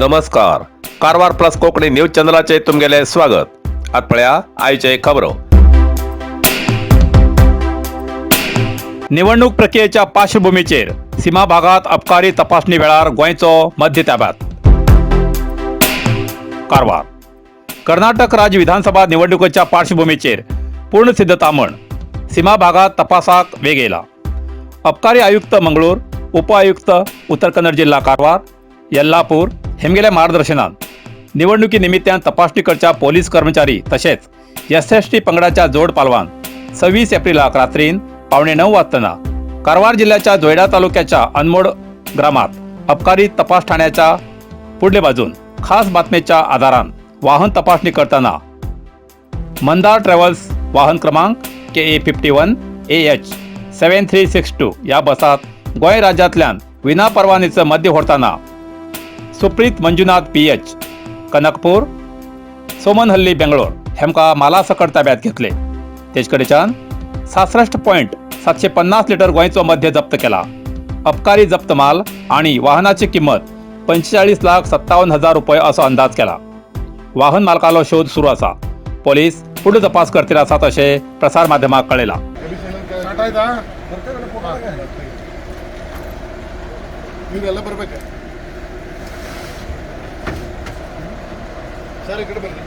नमस्कार, Karwar plus Konkani news चॅनलाचे तुमगेले स्वागत. आत पळया आयचे खबरो. निवडणूक प्रक्रियेच्या पार्श्वभूमीचेर सीमा भागात अबकारी तपासणी वेळार गोंयचो मध्य ताब्यात. कारवार. कर्नाटक राज्य विधानसभा निवडणुकीच्या पार्श्वभूमीचेर पूर्ण सिद्धता म्हण सीमा भागात तपासाक वेग येयला. अबकारी आयुक्त मंगळूर, उपआयुक्त उत्तर कन्नड जिल्हा कारवार, येल्लापूर हेमगेल्या मार्गदर्शनान निवडणुकी निमित्तान तपासणी करच्या पोलीस कर्मचारी तशेंच एसएसटी पंगडाच्या जोड पालवान 26 एप्रिलाक रात्रीन 8:45 वाजताना कारवार जिल्ह्याच्या जोयडा तालुक्याच्या अनमोड ग्रामात अबकारी तपास ठाण्याच्या पुढले बाजून खास बातमेच्या आधारान वाहन तपासणी करताना मंदार ट्रॅव्हल्स वाहन क्रमांक KA 51 AH 7362 या बसात गोंय राज्यांतल्यान विना परवानेचं मद्य व्हरताना सुप्रीत मंजुनाथ पी.एच., कनकपूर, सोमनहल्ली, बेंगलोर हेमका मालासकट ताब्यात घेतले. तेच कडेच्यान 66.750 लिटर गोंयचो मद्य जप्त केला. अबकारी जप्त माल आणि वाहनाची किंमत 45,57,000 रुपये असो अंदाज केला. वाहन मालकालो शोध सुरू आसा. पोलीस फुडलो तपास करतील आसात अशें प्रसार माध्यमाक कळयलां. ಸ್ಟಾರ್ಟ್ ಆಯ್ತಾ? ನೀವೆಲ್ಲ ಬರ್ಬೇಕು ಸರ್, ಈ ಕಡೆ ಬರ್ರಿ.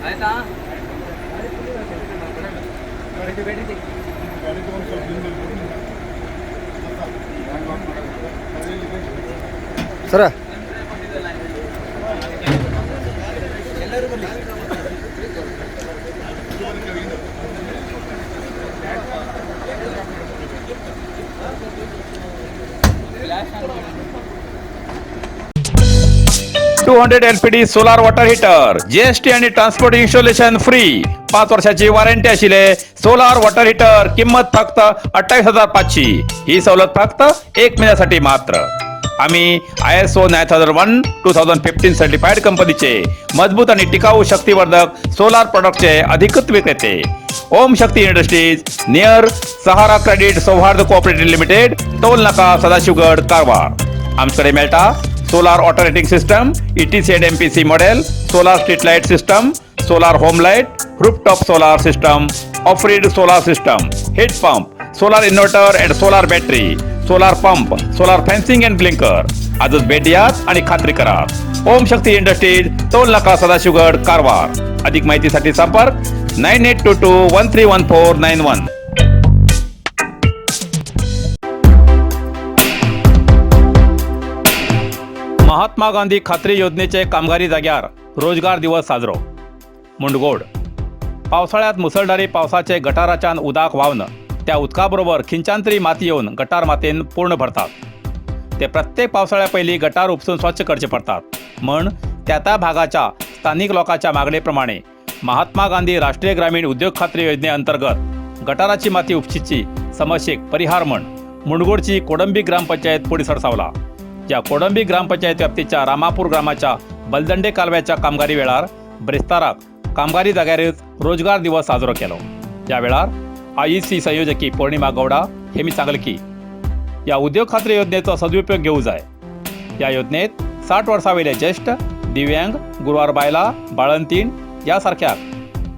ಆಯ್ತಾ? ಗಾಡಿ ತಗೊಂಡು ಸ್ವಲ್ಪ ಹಿಂದೆ ಇರ್ಬೇಕು. ಸರ. 200 LPD solar water heater, GST आणि ट्रान्सपोर्ट इन्स्टॉलेशन फ्री, 5 वर्षाची वॉरंटी आशिल्ले सोलार वॉटर हिटर, किंमत फक्त 28,500. ही सवलत फक्त एक महिन्यासाठी मात्र. आम्ही ISO 9001:2015 certified कंपनीचे मजबूत आणि टिकाऊ शक्तिवर्धक सोलार प्रॉडक्टचे अधिकृत विक्रेते. ओम शक्ती इंडस्ट्रीज, नियर सहारा क्रेडिट सौहार्द कोऑपरेटिव्ह लिमिटेड, टोल नाका, सदाशिवगड, कारवार. आमच्याकडे मेळटा solar water heating system, ETC and MPC model, solar street light system, solar home light, rooftop solar system, off-grid solar system, heat pump, solar inverter and solar battery, solar pump, solar fencing and blinker. आजच भेट द्यात आणि खात्री करा. ओम शक्ती industries, toll नाका, सदाशिवगड, कारवार. अधिक माहितीसाठी संपर्क 9822131491. महात्मा गांधी खात्री योजनेचे कामगारी जाग्यार रोजगार दिवस साजरो. मुंडगोड. पावसाळ्यात मुसळधारी पावसाचे गटाराच्यान उदक व्हांवन त्या उदका बरोबर खिंच्यान तरी माती येवन गटार मातयेन पूर्ण भरतात. ते प्रत्येक पावसाळ्या पयलीं गटार उपसून स्वच्छ करचे पडतात म्हण त्या त्या भागाच्या स्थानिक लोकांच्या मागणे प्रमाणे महात्मा गांधी राष्ट्रीय ग्रामीण उद्योग खात्री योजने अंतर्गत गटाराची माती उपशीची समस्येक परिहार म्हण मुंडगोडची कोडंबी ग्रामपंचायत फुडें सरसावला. ज्या कोडंबी ग्रामपंचायत व्याप्तीच्या रामापूर ग्रामाच्या बलदंडे कालव्याच्या कामगारी वेळार ब्रेस्ताराक कामगारी जाग्यारच रोजगार दिवस साजरो केलो. या वेळार आयईसी संयोजकी पौर्णिमा गौडा हेमी सांगले की या उद्योग खात्री योजनेचो सदुपयोग घेऊ जाय. या योजनेत 60 वर्सां वयले ज्येष्ठ, दिव्यांग, गुरवार बायलां, बाळंतीण ह्या सारख्या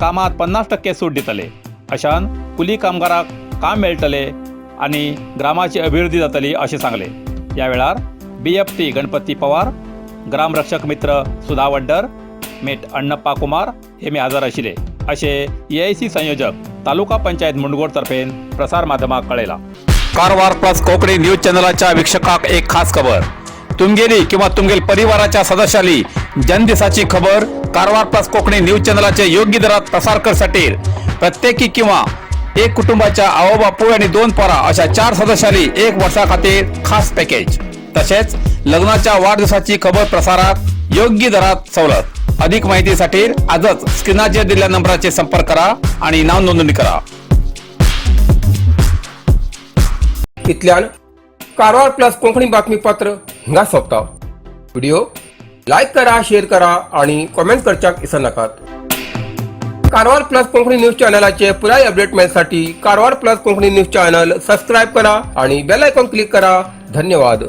कामात 50% सूट दितले. अशान कुली कामगाराक काम मेळटले आनी ग्रामाची अभिवृद्धी जातली अशें सांगले. ह्या वेळार बीएफटी गणपती पवार, ग्रामरक्षक मित्र सुधा वड्डर, मेट अण्णप्पा कुमार हे मी हजर आशिल्ले अशें एआयसी संयोजक तालुका पंचायत मुंडगोड तर्फेन प्रसार माध्यमाक कळयलां. कारवार प्लस कोकणी न्यूज चॅनलाच्या वीक्षकाक एक खास खबर. तुमगेली किंवा तुमगेल परिवाराच्या सदस्याली जन्मदिसाची खबर कारवार प्लस कोकणी न्यूज चॅनलाचे योग्य दरात प्रसार करसाठी प्रत्येकी किंवा एक कुटुंबाच्या आवय बापूय आणि दोन पोरां अशा चार सदस्यांनी एक वर्सा खातीर खास पॅकेज. तसेच लग्नाच्या वाढदिवसाची खबर प्रसारात योग्य दरात सवलत. अधिक माहितीसाठी आजच स्क्रीनाचेर दिलेल्या नंबराचे संपर्क करा आणि नाव नोंदणी करा. इतल्यान कारवार प्लस कोंकणी बातमीपत्र हिंगा सोंपता. व्हिडिओ लायक करा, शेअर करा आणि कॉमेंट करच्याक विसरनाकात. कारवार प्लस कोंकणी न्यूज चॅनलाचे पुराय update मेळसाठी Karwar plus Konkani news channel subscribe करा आणि बेल आयकॉन क्लिक करा. धन्यवाद.